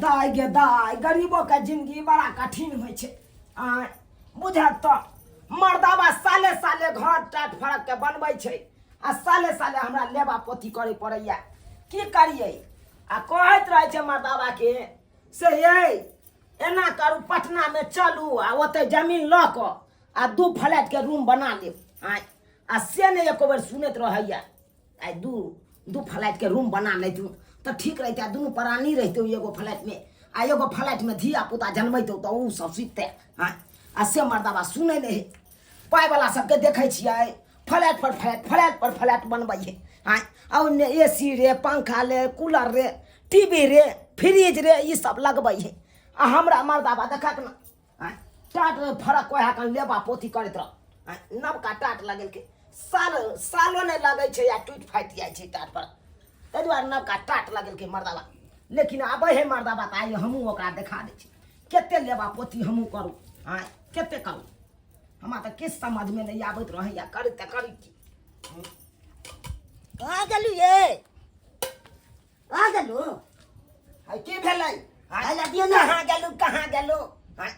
दाय गे दाय, गरीबो के जिंदगी बड़ा कठिन होइ छै। आँय बुझत तऽ मर्दाबा साले साले घर टाट फड़क के बनबै छै आ साले साले हमरा लेबा पोती करे पड़ैया। की करियै? आ कहैत रहै छै मर्दाबा के से ये एना करू, पटना में चलू आ ओतै जमीन लऽ कऽ आ 2 फ्लैट के रूम बना लेब। आँय आ से नहि एको बेर सुनैत रहैया। आइ दू फ्लैट के रूम बना लैतहुँ तऽ ठीक रहितै, दुनू प्राणी रहितहुँ एगो फ्लैटमे आ एगो फ्लैटमे धिया पुता जनमैतहुँ तऽ ओ सब सुतितै। आँय आ से मर्दाबा सुनै नहि है। पाइवला सबके देखै छियै फ्लैट पर फ्लैट, फ्लैट पर फ्लैट बनबै है। आँय आ ओहिमे ए सी रे, पंखा रे, कूलर रे, टी वी रे, फ्रिज रे, ई सब लगबै है। आ हमरा मर्दाबा देखक ने, आँय टाट फरक ओएह कन लेबा पोती करैत रह। आँय नवका टाट लगेलकै, साल सालो नहि लगै छै आ टूटि फाटि जाइ छै टाट पर, ताहि दुआरे नवका टाट लगेलकै मर्दाबा। लेकिन आबै है मर्दाबा तऽ आइ हमहूँ ओकरा देखा दै छी कते लेबा पोती हमहूँ करू। आँय कते करू, हमरा तऽ किछु समझमे नहि आबैत रहैया, करी तऽ करी की। कहाँ गेलू ये? कहाँ गेलू? आइ की भेलै? आइ लए दियौ ने। कहाँ गेलू, कहाँ गेलू? आँय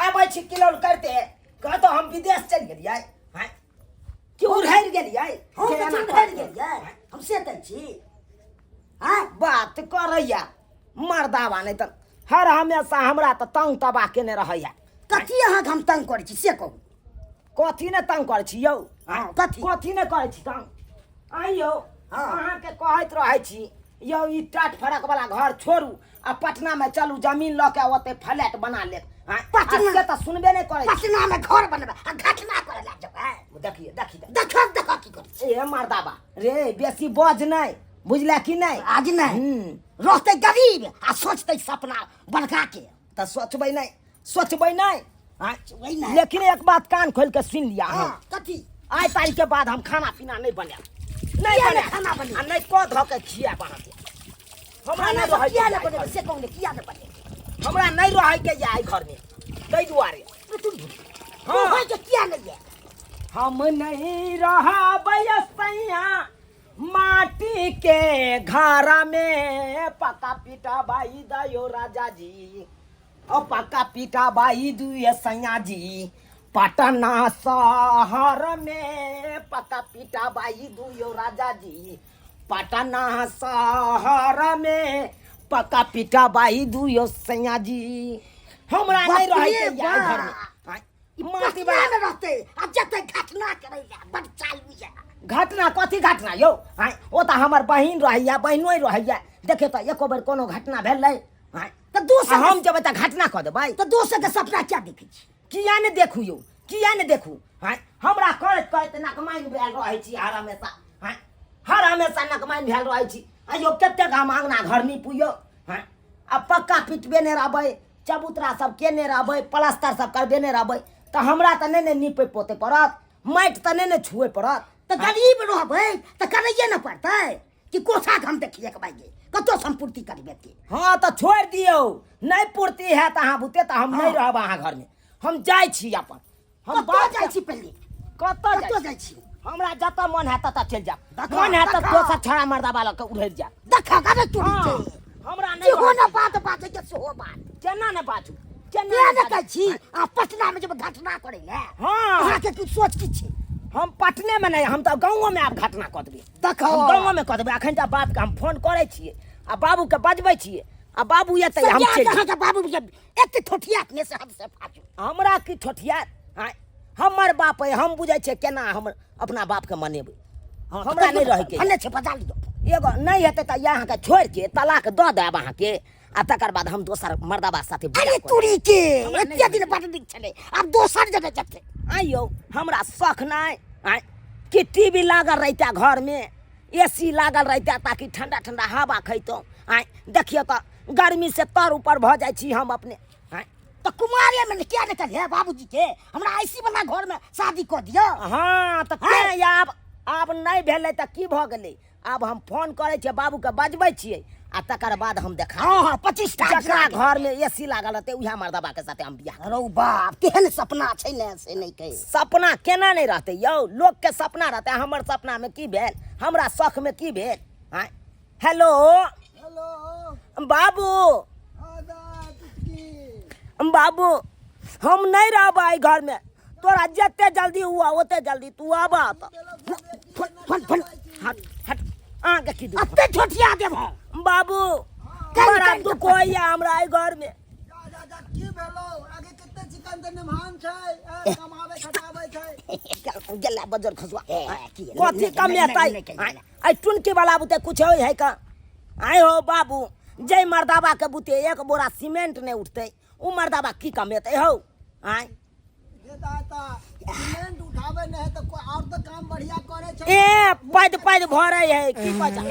आबै छी किलौल करिते कहतो हम विदेश चलि गेलियै। आँय कि उड़हरि गेलियै? हम के तऽ एना उड़हरि कहै? गेलियै, हम से कहै छी। आँय बात करैया मर्दाबा नहि तऽ हर हमेशा हमरा तऽ तंग तबाह केने रहैया। कथी अहाँके हम तंग करै छी से कहू? कथी ने तंग करै छी यौ? हँ, कथी? कथी ने करै छी तंग? आँय यौ, हँ। अहाँके कहैत रहै छी यौ, ई टाट फड़क वाला घर छोड़ू आ पटना में चलू, जमीन लऽ के ओते फ्लैट बना लेब। आँय, आ पटना? से तऽ सुनबे नहि करै छी। पटना में घर बनबै आ घटना करै लए जेबै? देखिए, देखिए, देखो, देखो की करै छी। ए मर्दाबा रे, बेसी बज नहि, बुझले कि नहि? आज नहि। रहतै गरीब आ सोचतै सपना बड़का के। तऽ सोचबै नहि, सोचबै नहि। आँय? सोचबै नहि। लेकिन एक बात कान खोलि के सुनि लिअ अहाँ। हँ, कथी? आइ तारीख के बाद हम खाना पीना नहि बनायब। नहि किया नहि बनायब। खाना बनेब? आ नहि कऽ धऽ के खियाएब अहाँके। हमरा खाना नहि सब रहैके किया नहि यऽ बनेबै से कहू ने, किया नहि बनेबै? हमरा नहि रहैके यऽ एहि घरमे, ताहि दुआरे। हँ। रहैके किया नहि यऽ? हम नहीं रहबै सैया माटी के घर में, पक्का पीटा बाई दयो राजा जी, ओ पक्का पीटा बाई दुए सैया जी, पटना शहर में, पक्का पीटा बाई दुयो राजा जी, पटना शहर में, पक्का पीटा बाई दुयो सैया जी। हमरा नहीं बाप रहै रे के यार घर में। बाप। आँय, ई माटी पटना बला में रहतै आ जतै घटना करै लए, बड चालू यऽ। घटना कथी घटना यौ? आँय, ओ तऽ हमर बहिन रहैया, बहिनोइ रहैया, देखियौ तऽ एको बेर कोनो घटना भेलै? आँय, तऽ दोसर आ हम जेबै तऽ घटना कऽ देबै? तऽ दोसर के सपना किया देखै छी? किया नहि देखू यौ, किया नहि देखू? आँय, हमरा करैत करैत नकमाइन भेल रहै छी हर हमेशा। आँय, हर हमेशा नकमाइन भेल रहै छी। आ यौ कतेक हम अङ्गना घर नीपू यौ? आँय, आ पक्का पिटबे नहि रहबै, चबूतरा सब केने रहबै, प्लास्टर सब करबेने रहबै, तऽ हमरा तऽ नहि ने नीपे पोते पड़त, माटि तऽ नहि ने छुए पड़त। तऽ गरीब रहबै तऽ करैए ने पड़तै कि कोठा हम देखिए के भाई कतौ सम्पूर्ति करबे के। हँ तऽ छोड़ि दियौ, नहि पूर्ति हैत अहाँ बुते तऽ हम नहि हँ। रहब अहाँ घरमे, हम जाइ छी अपन। हम कतऽ बात जाइ छी पहिले? कतऽ कतऽ जाइ छी? हमरा जतऽ मन हैत ततऽ चलि जायब, देखा, मन हैत तऽ देखा। दोसर छौड़ा मर्दाबा लऽ कऽ उड़ि जायब। देखा अरे तू हँ, जे। हमरा नहि सेहो रहै ने बात बाजै के सेहो बात। केना ने बाजू, केना किया ने ने बाजू? कहै छी आ पटना में जब घटना करै ले। हँ। अहाँके की सोच की छै? हम पटने में नहीं, हम तऽ गाँवो में आब घटना कऽ देबै। देखो। हम गाँवो में कऽ देबै। अखन तऽ बापके हम फोन करै छियै आ बाबूके बजबै छियै आ बाबू एतै हम सरिया चलि के अहाँके बाबू के एते ठोठियात ने से हद से फाजू। हमरा की ठोठियात? आँय, हमर बाप है, हम बुझै छियै केना हम अपना बापके मनेबै। हँ, हमरा नहि रहैके भने छै, बजा लियौ। एगो नहि हेतै तऽ इएह अहाँके छोड़ि के तलाक दऽ देब अहाँके, आ तकर बाद हम दोसर मर्दाबा साथे बियाह अरे करब। तुरी के हमरा नहि एते दिन बड नीक छलै, आब दोसर जगह जेतै। आँय यौ, हमरा शौख नहि, आँय, कि टीवी लागल रहितै घरमे, ए सी लागल रहितै ताकि ठंडा ठंडा हवा खैतहुँ। आँय देखियौ तऽ गर्मी से तर ऊपर भऽ जाइ छी हम अपने। आँय तऽ कुमारे में किया नहि करिहे बाबूजी के, हमरा ऐसी वाला घर में शादी कऽ दियौ। हँ तऽ आँय? तें आब नहि भेलै तऽ की भऽ गेलै, आब हम फोन करै छियै, बाबूके बजबै छियै आ तकर बाद हम देखा हँ, हँ, 25 टा जकरा गिरा घर में ए सी लागल रहतै उएह मर्दबा के साथे हम बियाह करब। रौ बाप, केहन सपना छै ने से नहि कहि। सपना केना नहि रहतै यौ, लोकके सपना रहतै, हमर सपना में की भेल, हमरा शौख में की भेल? आँय? हेलो। हेलो। बाबू। हँ। बाबू हम नहीं रहब एहि घर में, तोरा जते जल्दी हुआ ओते जल्दी तू आबा। फन फन फन हट हट, अहाँके की दुख? अते छोटिया देब हम। बाबू कहि बड़ा कहि दुख होइया हमरा एहि घर में। जा जा जा, की भेलो आगे? कते चिकन तऽ निमहान छै, ए, कमाबै खटाबै छै। गेला बजर खसुआ। ए, की कथी नहि, कमेतै? नहि, नहि, नहि, आइ टुनकी वाला बुते कुछ होइ है का? आइ हो बाबू, जै मर्दाबा के बुते एक बोरा सीमेंट नहीं उठते, उ मर्दाबा की कमेतै हौ? आय जे दाता सीमेंट उठाबै नहि है तऽ कोई और तऽ काम बढ़िया करे छै। ए पद पद भरे है की कहै छै?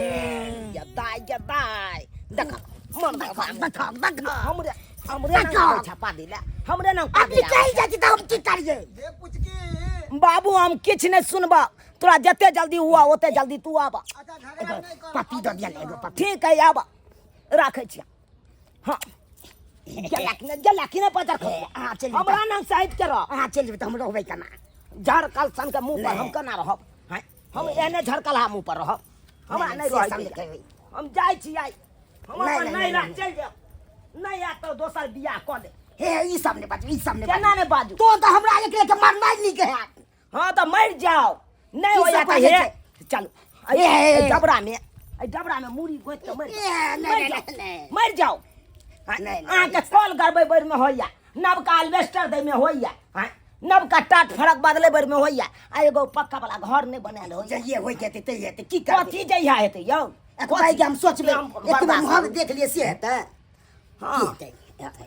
ये दाइ ये दाइ, देख मर्दाबा, देख देख, हमरे हमरे ना देखा। छपा दिला हमरे ना। अब निकल जाती तऽ हम की करिए? हे पुचकी। बाबू हम किछु नहीं सुनबा, तोरा जते जल्दी हुआ ओते जल्दी तू आबा। अच्छा, झगड़ा नहि कर। पप्पी दऽ दिया एगो पप्पी। ठीक है, आबा, राखै छियै। हाँ, गेला कि नहि, गेला कि नहि बजर खसुआ? अहाँ चलि जेबै। हमरा नाम साइड के रह। अहाँ चलि जेबै तऽ हम रहबै केना? झरकल सन के मुंह पर हम नहि। केना रहब? हैं? हम एहने झरकलहा मुंह पर रहब? हमरा नहि, नहि से रहै सब के। नहि कहबै। हम जाइ छी आइ, हम नहि, अपन नहि, नहि नहि, रह नहि। चलि जायब, नहि आयत तऽ दोसर बियाह कऽ लेब। हे, ई सब नहि बाजू, ई सब नहि। केना नहि बाजू? तो तऽ हमरा एकरे के मरनाइ नीक हैत। हाँ तऽ मरि जाओ, नहि ई होइया सब तऽ बाजै हे छै। चलू ए, ए, ए। एहि डबरा में, एहि डबरा में मूड़ी गोति के मरि ए, जाओ। नहि, मरि नहि, जाओ। नहि। मरि जाओ। नहि, नहि, अहाँके कल गड़बै बेर में होइया, नवका एल्बेस्टर दै में होइया, आँय, नवका टाट फरक बदलै बेर में होइया, आ एगो पक्का वाला घर नहि बनायल होइया। जहिये होइ के हेतै तहिये हेतै, की करबै? कथी जहिया हेतै यौ? भाई के हम सोचबै। हम एक बेर बर्दाश्त मुँह करू। देख लिए से हेतै। हाँ। की हेतै?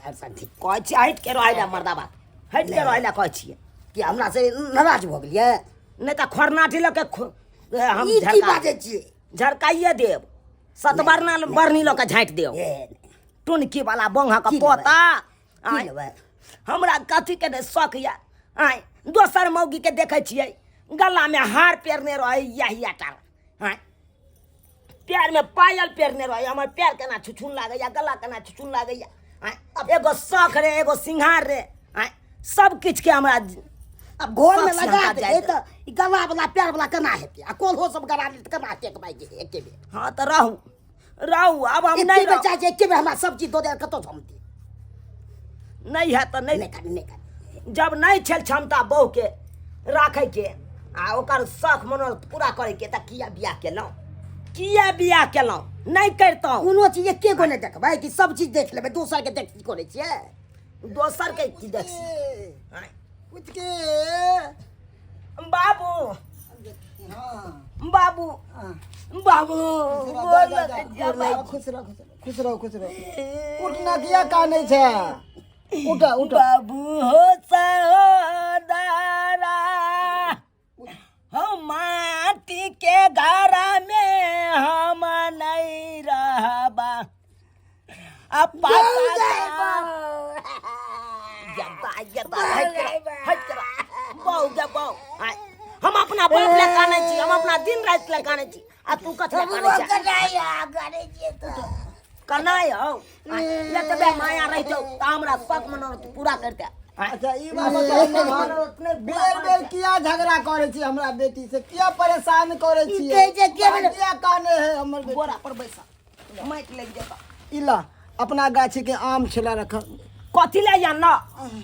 आओर सब ठीक। कहै छियै हटि के रहै लए, मर्दाबा, हटि के रहै लए कहै छियै। कि हमरा से नाराज भऽ गेलियै? नहि तऽ खरनाठी लऽ के हम ई की झरका बाजै छियै? झरकाइए देब, सतबरना बरनी लऽ के झाँटि देब। हे, टुनकी वाला बंगा के की लेबै? पोता। की आँय, लेबै? हमरा कथी के ने शौक यऽ? आँय, दोसर मौगी के देखै छियै गला में हार पहिरने रहै या हिया टार, आँय, पैर में पायल पहिरने रहै, हमर पैर केना छुछुन लागैया, गला केना छुछुन लागैया? आँय, एगो शौख रे, एगो सिंघार रे, आँय, सब किछु के हमरा आब घर में शौक से लगा हमरा देबै जाय। तऽ ई गला वाला पैर वाला केना हेतै? आ कोल्हो सब गड़ा लेतै, केना हेतै? एक बाइक एके बेर। हाँ तऽ रहू रहू, आब हम एके नहि बेर रहब। चाहै छै एके बेर हमरा सब चीज दऽ दे, कतौ हम दी। नहि हैत तऽ नहि। नहि करी, नहि करी। जब नहि छल क्षमता बहूके राखैके आ ओकर शौख मनोरथ पूरा करैके, तऽ किया बियाह केलहुँ? किया बियाह केलहुँ? नहि करितहुँ। कोनो चीज एके गो नहि देखबै कि सब चीज देख लेबै? दोसर के देख की करै छियै? दोसर के की देख? पुचकी, पुचकी। बाबू। हाँ। बाबू। हाँ। बाबू। जा, जा, जा, गोर लगै। खुश रह, खुश रह, खुश रह, खुश रह। उठना, किया कानै छै? उठ उठ। बाबू हो सहोदरा, हो माटी के घर में हम नहीं रहबा। आ पापा जब्बा जब्बा, हट करो, हट करो। बहु गे बहु, आय, हम अपना बाप ले कानै छी, हम अपना दिन राति ले कानै छी, आ तू कथी ले कानै छी? कनाइ हौ? आय, एतबे माया रहितौ तऽ हमरा शौक मनोरथ पूरा करिते। आय, अच्छा, ई बात बताउ, बेर बेर किया झगड़ा करै छी हमरा बेटी से? किया परेशान करै छी? कहै छै के बेर- किया काने है हमर बेटी? बोरा पर बैसा, माटि लागि जेतौ। ई ला, अपना गाछी के आम छेला रखल। कथी ले आनला?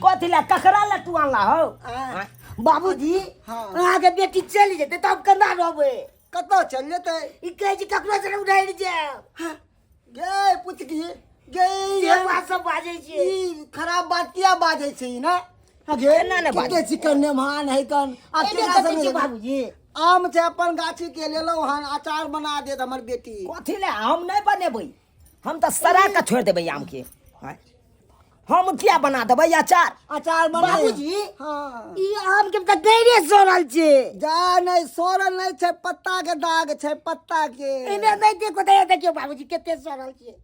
कथी ले, ककरा ले तू आनला हौ? आँय। बाबूजी। हाँ। अहाँके बेटी चलि जेतै तऽ हम केना रहबै? कतऽ चलि जेतै? ई कहै छै ककरो से उधारि जायब। गे पुचकी गे, से बात सब बाजै छियै। ई खराब बात किया बाजै छै ई ना? गे केना ने बाजै? के चिकन नेमान है कन आ एने केना कथी छै समझ बाबूजी? आम छै अपन गाछी के, लेलहुँ हन, अचार बना देत हमर बेटी। कथी ले? हम नहि बनेबै, हम तऽ सड़ा के छोड़ि देबै आमके। आँय, हम किया बना देबै अचार? अचार बना। बाबूजी। हाँ। ई आम के तऽ गैरे सड़ल छै। जा, नहि सड़ल नहि छै, पत्ता के दाग छै, पत्ता के। एने नहि देखो तऽ देखियौ बाबूजी, कते सड़ल छै,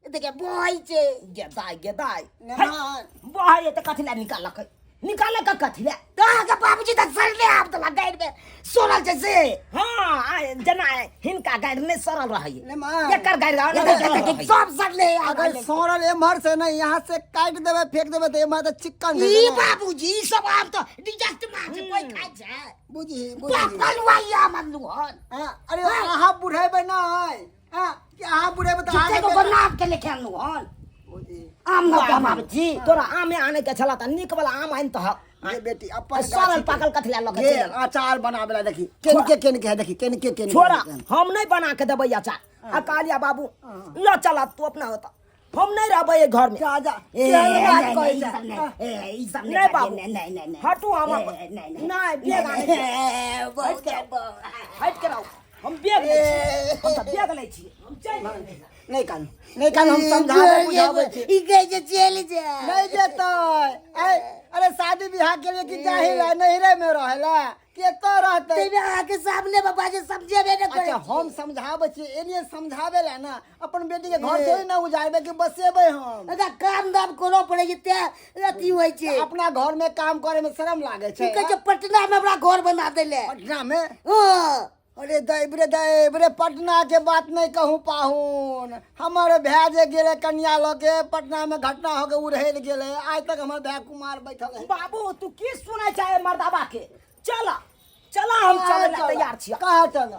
देखियौ, बहै छै। गेदाय गेदाय। नेमान। बहै तऽ कथी ले निकालक? निकालक कथी ले? तऽ अहाँके बाबूजी तऽ सड़ले आम तऽ गाड़ि मे सड़ल छै से। हाँ, जेना हिनका गाड़ि नहि सड़ल रहै, नेमान। एकर गाड़ि नहि सड़ल रहै। सब सड़ले आम। अगर सड़ल एम्हर से नहि, यहाँ से काटि देबै, फेंक देबै तऽ एम्हर तऽ चिक्कन छै। ई बाबूजी, ई सब आम तऽ रिजेक्ट माल छै, कोई खाइ छै? बुझी बुझी। पलुआ ई आम अनलहुँ हन। हाँ, अरे अहाँ बुढ़ेबै नहि, हाँ, कि अहाँ बुढ़ेबै तऽ झूठे अहाँके को बेटा- बनाब के लेके अनलहुँ हन। बुझी। आम। आम न कमाबै छी। तोरा आमे आने के छला त नीक वाला आम आनि तह। ये बेटी अपन सड़ल पाकल कथी लए लऽ के ये चलि एलौ? अचार बनाबे ला देखी केन के केन के है, देखी केन के केन के। छोड़ा, हम नहीं बना के देबै अचार। आ कहलिया बाबू, ल चला तू अपना होता, हम नहीं रहबै एहि घर में। जा जा। ए, केहन बात नहीं, कहै नहीं, ई छै? सब नहीं, ए, ई सब नहीं नहीं बाजे, बाबू। नहीं, नहीं, नहीं, नहीं। हटू हम ए, अपन। नहीं, नहीं। नहीं, बेग आनै छै। ए, बहुत हटि के बहुत। हटि के रहू। हम बेग लै छियै, हम तऽ बेग लै छियै, हम चलि जेबै। नहीं कानू, नहीं कानू, हम समझाबै बुझाबै छी। ई कहै छै चलि जा। नहीं जेतै। ऐ, अरे शादी बियाह के लिए कि जाहि ला नैहरे में रहेला के एतऽ रहतै? तैमे अहाँके सामने बाबा जे समझेबे ने करै। अच्छा, हम समझाबै छी, एलिए समझाबै ला ना, अपन बेटी के घर थोड़ी ना उजाड़बै कि बसेबै हम। अच्छा, काम दाम करऽ पड़ै छै तें अथी होइ छै। अपना घर में काम करे में शर्म लागे छै। ई कहै छै पटना मे हमरा घर बना दै ले। पटना में? हँ। अरे दैब रे दैब रे, पटना के बात नहीं कहूँ पाहुन। हमर भाय जे गेले कन्या लऽ के पटना में, घटना हो के उड़ेल गेले, आइ तक हमर भाय कुमार बैठल है। बाबू, तू की सुनै छै मर्दाबा के? चल चल, हम चले ला तैयार छियै। कहाँ चल?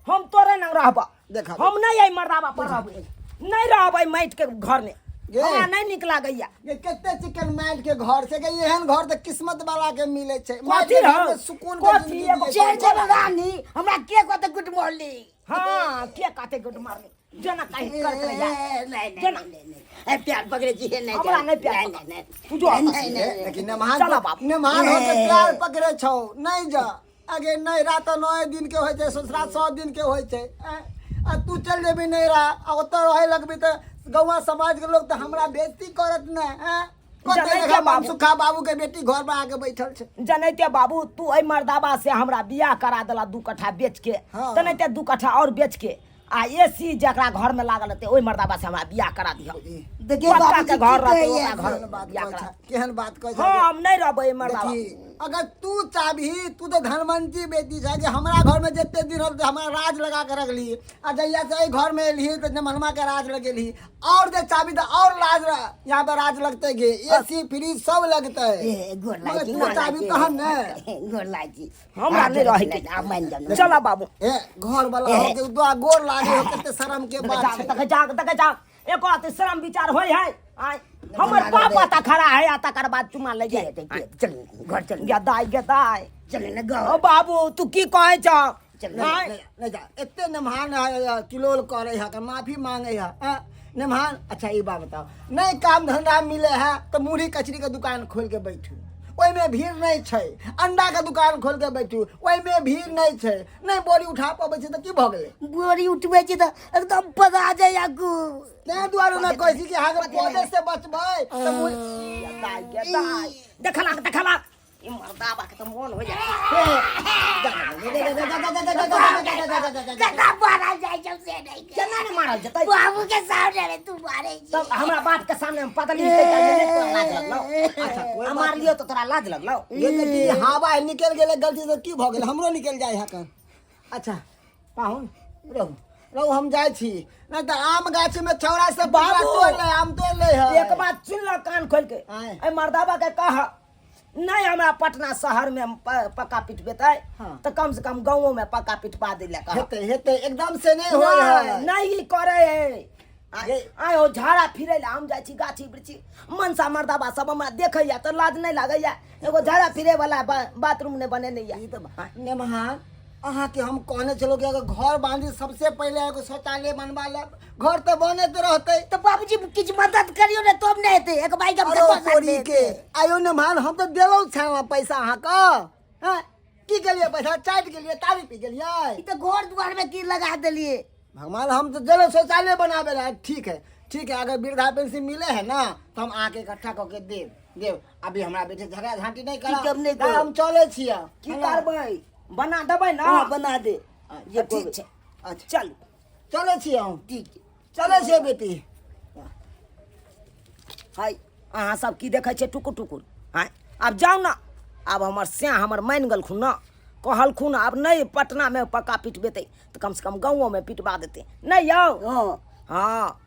हम तोरे नंग रहब। देखा। हम नहीं एहि मर्दाबा पर रहबै, नहीं रहबै माटि के घर में। गे। हमरा नहीं नीक लागैया। ये कते चिकन माटि के घर छै के, एहन घर तऽ किस्मत वाला के मिले छै। माटि कथी के घर रहौ? में सुकून के कथी जिंदगी एगो जिए छै। चल चल रानी, हमरा के कहते गुड मॉर्निंग? हाँ, के कहते गुड मॉर्निंग? जेना कहीं करत रहिया। ए, नहीं, नहीं, जेना। नहीं, नहीं, नहीं। ए, प्यार पकड़े छी, नहीं, हमरा नहीं प्यार नहीं, पकड़। नहीं, नहीं। तू जो नहीं, आपस नहीं, में। नहीं, लेकिन नमहान चला बाप। नमहान हो के प्यार पकड़े छौ नहीं जा आगे नहीं रात 9 दिन के होइ छै, ससुरा 100 दिन के होइ छै। आ तू चल जेबी नैहरा आ ओतऽ रहे लगबी तऽ गौवा समाज के लोग तऽ हमरा बेइज्जती करत ने। हैं कते जनै देखा छै बाबू। सुखा बाबू के बेटी घर में आके बैठल छै। जनैते बाबू, तू एहि मर्दाबा से हमरा बियाह करा देला 2 कट्ठा बेच के। हाँ। तनैते 2 कट्ठा और बेच के आ एसी जकरा घर में लागल रहते ओहि मर्दाबा से हमरा बियाह करा दिह। देखियौ पक्का बाबूजी के घर की रहते कहैया। ओकरा घर केहन बात बियाह कहै करा। छै, केहन बात कहै छै? हाँ, हम नहीं रहबै एहि मर्दाबा। देखी, अगर तू चाहबही, तू तो धनवंती बेटी छै कि हमरा घर में जते दिन रहल हमरा राज लगा के रखली, आ जहिया से एहि घर में एलही तऽ मनमा के राज लगेलही, और जे चाहबी तऽ और राज यहाँ पे राज लगते गे, एसी फ्रिज सब लगते। ए, गोर मगर लागै छी, तू गोर चाहबी लागै छी। तहन ने। गोर लागै छी। हमरा नहीं रहे के। आब मानि जाउ ने। चला बाबू। ए, घर वाला हो के दुआ गोर लागे हो, कते शर्म के बात जाग छै। तक जाग तक जाग, एको राति शर्म विचार होय है? आय हमर बाप आता खड़ा है आ तकर बाद चुमा ले जाए। चल घर चल। गे दाई, गे दाई। चल ने ओ घर। बाबू, तू की कहै छ? चल। आय नहीं नहीं जा, एते नमहान है, किलोल करे है, माफी मांगे है। आ, नमहान, अच्छा ई बात बताओ, नहीं काम धंधा मिले है तो मुरही कचरी के दुकान खोल के बैठू, ओहिमे भीड़ नहीं छै। अंडा के दुकान खोल के बैठू, ओहिमे भीड़ नहीं छै। नहीं बोरी उठा पबै छै तऽ की भऽ गेलै? बोरी उठबै छी तऽ एकदम पदा जाइया खूब। ताहि दुआरे ने कहै छी कि अहाँके पौधे से बचबै तऽ गे दाई, गे दाई, देखलाक देखलाक, ई मर्दाबा के तऽ मोन हो जाए। कतना मारल जाइ छौ से नहि। केना ने मारल जेतै? बाबू के सामने रे तू मारै छी। तब हमरा बाप के सामने हम पतली हेतै तऽ नहि तोरा लाज लगलौ? अच्छा, कोइ आ मारलियौ तऽ तोरा लाज लगलौ? ये देखी, हवा निकलि गेलै गलती से, की भऽ गेलै? हमरो निकलि जाइ है कन। अच्छा पाहुन, रहू रहू, हम जाइ छी, नहि तऽ आम गाछ में छौड़ा सब बाबू! तोड़ ले, आम तोड़ ले है। एक बात सुन ल कान खोल के। आँय। एहि मर्दाबा के कह, नहीं हमरा पटना शहर में पक्का पिटबेतै हाँ। तऽ कम से कम गाँवो में पक्का पिटवा दै लए कह। हेतै हेतै, एकदम से नहि होइ है। नहीं, नहीं करे है। आय हो झाड़ा फिरै लए हम जाइ छी गाछी वृक्षी, मनसा मर्दाबा सब हमरा देखैया तऽ लाज नहि लागैया? एगो झाड़ा फिरे वाला बाथरूम नहि बनेने या। ई तऽ नेमहान, अहाँके हम कहने छलहुँ कि अगर घर बांधी सबसे पहिले एगो शौचालय बनवा लेब, घर तऽ बनैत रहतै। तऽ बाबूजी किछु मदद करियौ ने तब ने हेतै। एक बाइक हम अरे कतऽ तोरी से के आयो नेमहान, हम तऽ देलहुँ छलहुँ पैसा अहाँके। हँ, की केलियै? पैसा चाटि गेलियै, तारी पी गेलियै? ई तऽ घर दुआर में की लगा देलियै। भगवान, हम तो चलो शौचालय बनाबे ला। ठीक है, ठीक है, अगर वृद्धा पेंशन मिले है ना तो हम आके इकट्ठा करके देब देब। अभी हमरा बेटे झगड़ा झांटी नहीं करा। ठीक, हम नहीं करब। हम चले छियै। की करबै? बना देबै ने? हाँ, बना दे जे ठीक छै। अच्छा। चल। चले छियै हम। ठीक। चले छियै बेटी। हाय, अहाँ सब की देखै छियै टुकुर टुकुर? आँय, आब जाउ ने। आब हमर सैं हमर मानि गेलखुन ने, कहलखुन आब नहि पटनामे पक्का पिटबेतै तऽ कमसँ कम गाँवोमे पिटबा देतै। नहि यौ? हँ। हँ,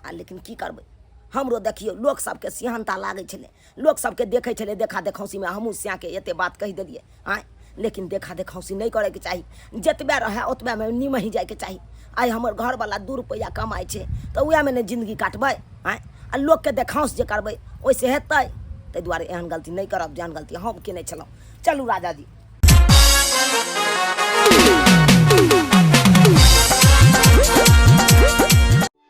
आ लेकिन की करबै, हमरो देखियौ लोक सबके सिहन्ता लागै छलै, लोक सबके देखै छलै, देखा देखौसीमे हमहूँ सैंके एते बात कहि देलियै। आँय, लेकिन देखा देखौसी नहि करैके चाही, जतबे रहए ओतबेमे निमहि जाइके चाही। आइ हमर घरवला 2 रुपैआ कमाइ छै तऽ उएहमे ने जिन्दगी काटबै? आँय, आ लोकके देखाउँस जे करबै ओहिसँ हेतै। ताहि दुआरे एहन गलती नहि करब जेहन गलती हम केने छलहुँ। चलू राजा जी।